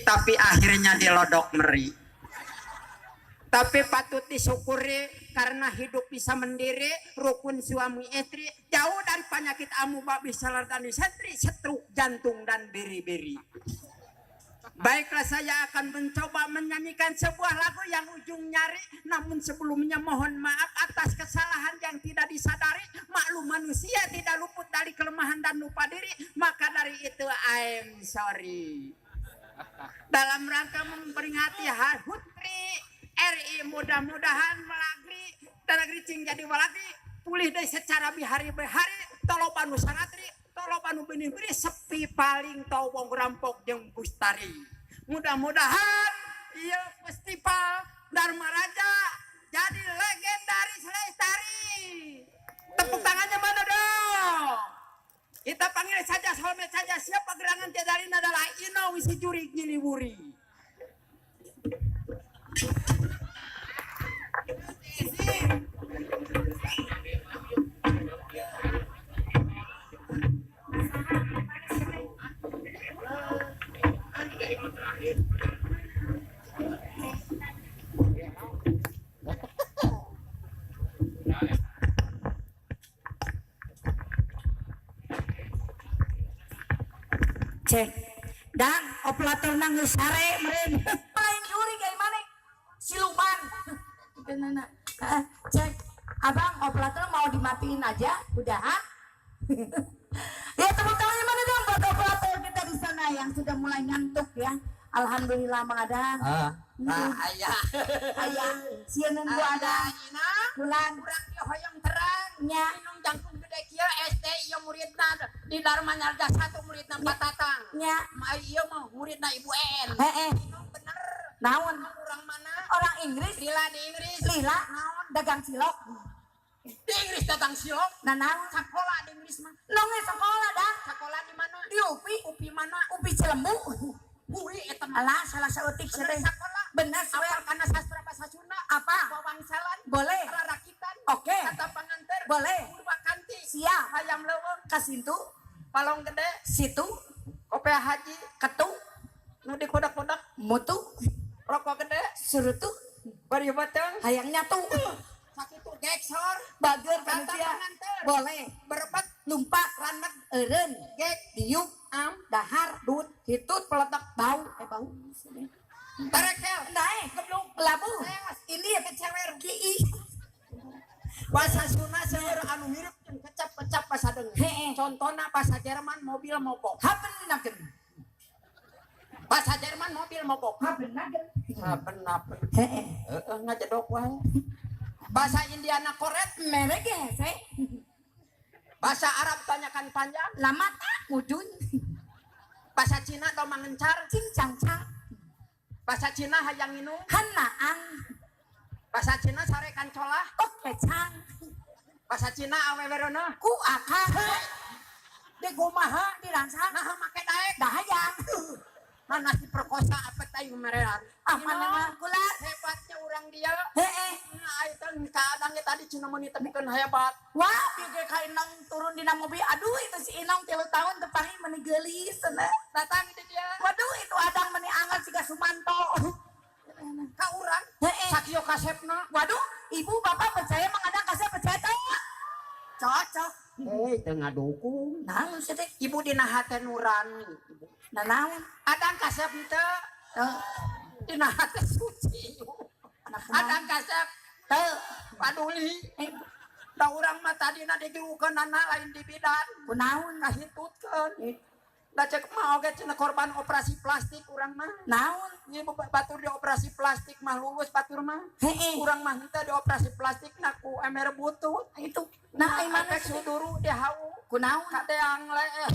Tapi akhirnya dilodok meri. Tapi patut disyukuri karena hidup bisa mendiri, rukun suami istri, jauh dari penyakit amuba, bisalar dan disentri, stroke jantung dan biri-biri. Baiklah, saya akan mencoba menyanyikan sebuah lagu yang ujung nyari. Namun sebelumnya mohon maaf atas kesalahan yang tidak disadari. Maklum, manusia tidak luput dari kelemahan dan lupa diri. Maka dari itu, I'm sorry. Dalam rangka memperingati HUT RI, mudah-mudahan melagri dan negeri cing jadi walagri, pulih dari secara bihari behari, toloba nu sangatri, toloba nu benih beri, sepi paling towong rampok jeung bustari. Mudah-mudahan ieu festival Dharma Raja jadi legendaris lestari. Tepuk tangannya mana dong? Kita panggil saja, solmed saja, siapa gerangan tiada lain adalah Ino Wisi Jurig Nyiliwuri. Cek dan operator nangis sare meren. Lain jurig kayak mana siluman. Nana. Cek, abang operator mau dimatiin aja udah, ha? Ya, tepuk tangannya mana dong buat operator kita di sana yang sudah mulai ngantuk ya. Alhamdulillah, Mang Adang. Ah, ah, ayah. Ayah sieun gua ada Ina. Bulan. Urang ieu hoyong terang. Nya. Minum jangkung gede kieu SD ieu muridna di Dharma Nyarja 1, muridna Patatang. Nya. Ma ieu mah muridna Ibu En. Heeh. Minum bener. Naon? Urang mana? Orang Inggris. Lila di Inggris. Lila. Naon? Dagang cilok. Di Inggris dagang cilok? Nah, naon? Sekolah di Inggris mah. Nonge sekolah dah. Sekolah di mana? Di UPI. UPI mana? UPI Cilembu. UI eta mah. Alah, salah saeutik Bener sih. sekolah. Bener sawer. Awal kana sastra bahasa Sunda. Apa? Wawangsalan. Boleh. Rarakitan. Oke. Kata panganter. Boleh. Purwakanti. Siap. Hayam leuweung. Kasintu. Palong gede. Situ. Kopea haji. Ketu. Nu dikodak-kodak. Mutu. Rokok gede. Surutu. Bari beteng. Hayang nyatu. Sakitu geksor. Bager Kata panitia. panganter. Boleh. Berebet. Lumpat. Ranek. Eureun. Gek. Diuk. Am. Dahar. Dut. Hitut. Peletek. Bau. Eh, bau. Tarekel. Naik. Geblung. Labu. Leos. Ini Kecewer. Ki. Bahasa Sunda seueur anu mirip jeung kecap-kecap bahasa deung. Heeh. Contohna bahasa Jerman mobil mogok. Haben nagen. Bahasa Jerman mobil mogok. Haben nagen. Haben napen. Heeh. Heeh, ngajedok wae. Bahasa Indiana koret. Merek hese. Bahasa Arab tanyakan panjang. Lama tak mujun. Bahasa Cina do mangencar. Cing cang cang. Bahasa Cina hayang nginum. Hanaang. Bahasa Cina sarekan colah. Oke cang. Bahasa Cina awewe reuneuh. Ku akang. Di kumaha? Dirangsang. Naha make daek? Dahayang. Mana si perkosa apa teh merean. Ah, mana mah kula. Hebatnya urang dia. Heeh. Nah, itu kadang tadi cina meuni tepikeun hebat. Wah, bieu ge ka Inong turun dina mobil. Aduh, itu si Inong 3 tahun tepangi meuni geulis cenah. Datang di dia. Waduh, itu adang meuni anget siga Sumanto. Ka urang. Heeh. Sakieu kasepna. Waduh, ibu bapak percaya Mang Adang kasep percaya teu? Cocok. Eh, teu ngadukung. Naon sih teh? Ibu dina hate nurani. Ibu. Nah, naon? Adang kasep teu. Teu. Dina hate suci. Anak kumaha? Adang kasep Teu. Paduli. Eh, Da urang mah tadina digerukeunana lain di bidan. Kunaon? Kahitutkeun. Da cek mah oge cenah korban operasi plastik urang mah. Naon? Ieu batur di operasi plastik mah lulus batur mah. Heeh. Urang mah henteu di operasi plastik na ku emer butut. Itu. Nah, ai mana Efek sih? suduru di hau. Kunaon? Kadeang leeh.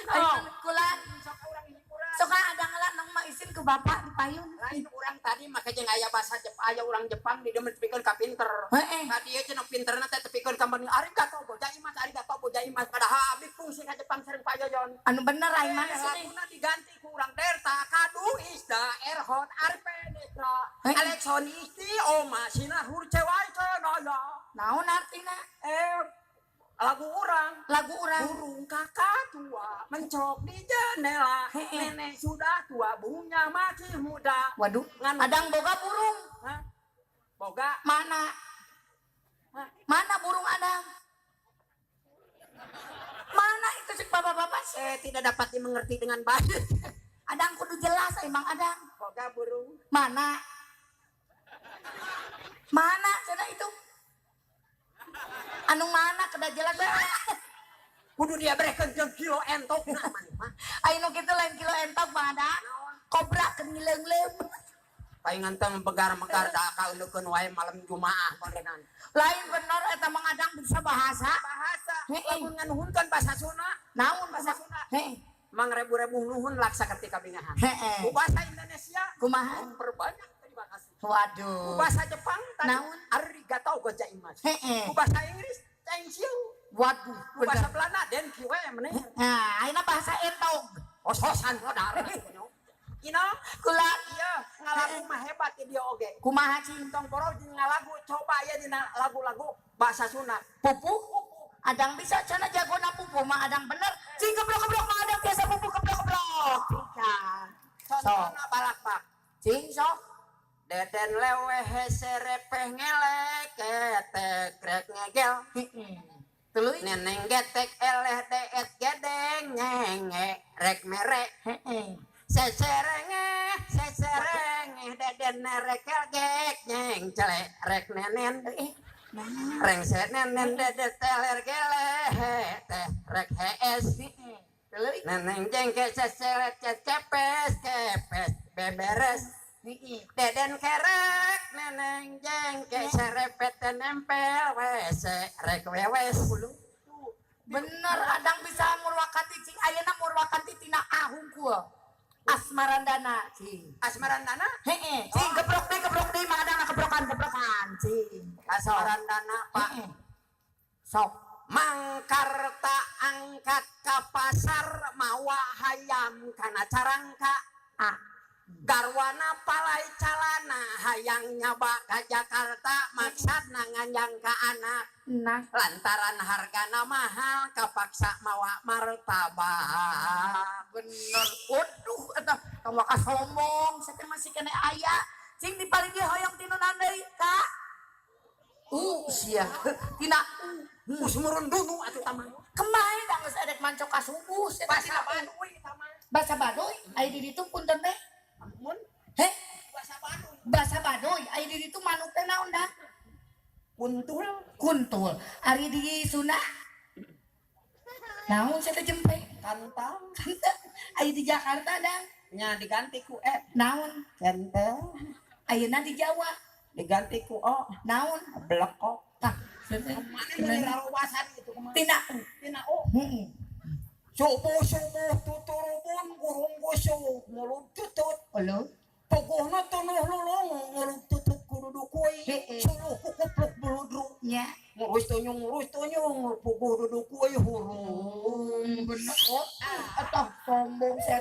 Ai mana kulan? Sok urang hiburan. Sok ada ngelah nong mah isin ke bapak di payun. Lain urang tadi mah jeung aya bahasa Jepang, aya urang Jepang di dieu tepikeun ka pinter. Heeh. Ka dieu cenah pinterna teh tepikeun ka mani arigato gozaimasu, arigato gozaimasu, padahal abdi fungsi ka Jepang sareng Pak Yoyon. Anu bener ai mana sih? Laguna diganti ku urang Delta kadu isda erhon arpe netra. Hei. Alexon isti oma sina hurcewai cenaya. Naon artina? Eh, Lagu urang. Lagu urang. Burung kakak tua mencok di jendela. Heeh. Nenek sudah tua, burungnya masih muda. Waduh, Ngan- Adang boga burung. Hah? Boga. Mana? Hah? Mana burung Adang? Mana itu cek bapak-bapak sih? Tidak dapat dimengerti dengan baik. Adang kudu jelas emang Adang. Boga burung. Mana? Mana cenah itu? Anu mana kedah jelas. Kudu dia berekeun jeung kilo entok nah maneh mah. Ayo nu kitu lain kilo entok Bang Adang. Kobra keur ngileung-leung. Palingan teh begar-megar da kaeunekeun wae malam Jumaah korenan. Lain bener eta Mang Adang bisa bahasa. Bahasa Heeh. lamun nganuhunkeun bahasa Sunda. Naon bahasa Sunda? Heeh. Mangrebu-rebu nuhun laksa ketika bingahan. Heeh. Ku bahasa Indonesia Kumaha? memperbanyak terima kasih. Ku Waduh. bahasa Jepang tadi Naon? Arigatou gozaimasu. Heeh. Ku bahasa Inggris thank you. Waduh, Ku bahasa Belanda den kieu we meneh. Nah, ayeuna bahasa entog. Hos-hosan modar. Ino, Kula iya ngalagu mah hebat di dia oge. kumaha cing? Tong poro jeung ngalagu coba ya dina lagu-lagu bahasa Sunda. Pupu? Adang bisa cenah jagona pupu mah Adang bener. Cing keblok-keblok mah Adang biasa pupu keblok-keblok. Cing. Contohna balakbak. Cing sok. Deden leweh hese repeh ngelek ketek rek ngegel. Heeh. Tuluy. Neneng getek eleh deet gedeng nyenge rek mere. Heeh. Seserenge seserenge deden nerekel gek nyeng celek rek nenen. Eh, nah. Rengse nenen dede teler gele teh rek hees. Heeh. Tuluy. Neneng jengke seselet cepes kepes beberes. Heeh. Deden kerek neneng jengke serepet nempel wese rek wewes. Bener Adang bisa murwakanti cing ayeuna murwakanti tina ahungkul. Asmarandana cing. Asmarandana. Heeh, cing kebrok deui mah Adang kebrokan kebrokan cing. Asmarandana Pak. Heeh. Sok. Mangkarta angkat ka pasar mawa hayam kana carangka. Ah, Garwana palai calana hayang nyaba ka Jakarta maksadna nganjang ka anak. Nah, lantaran hargana mahal kapaksa mawa martabak. Bener. Waduh, eta tong waka sombong, saya teh masih kene aya. Cing di paling dia hoyong tinu deui, Kak. Sia. Tina U. Geus meureun dunu atuh tamah. Kemarin da geus edek mancok ka subuh, sia teh Bahasa tina U. Baduy tamah. Bahasa Baduy, aya di ditu punten teh. Mun Heh, bahasa Baduy. Bahasa Baduy, aya di ditu manuk teh naon dah? Kuntul. Kuntul. Ari di Sunda naon sia teh jempe? Kantang. Kantang. Aya di Jakarta dah. Nya diganti ku E. Naon? Kentel. Ayeuna di Jawa. Diganti ku O. Naon? Blekok. Tah, Mana meuni rarowasan itu kumaha? Tina U. Tina U. Heeh. Subuh-subuh tuturubun gurung gusuh ngulub tutut. Olo. Puguhna tunuh lulung ngulub tutut kudu dukui. Heeh. Suluh kukupluk buludru. Nya. Ngurus tunyung puguh dudukui hurung. Bener. Oh, atau sombong saya.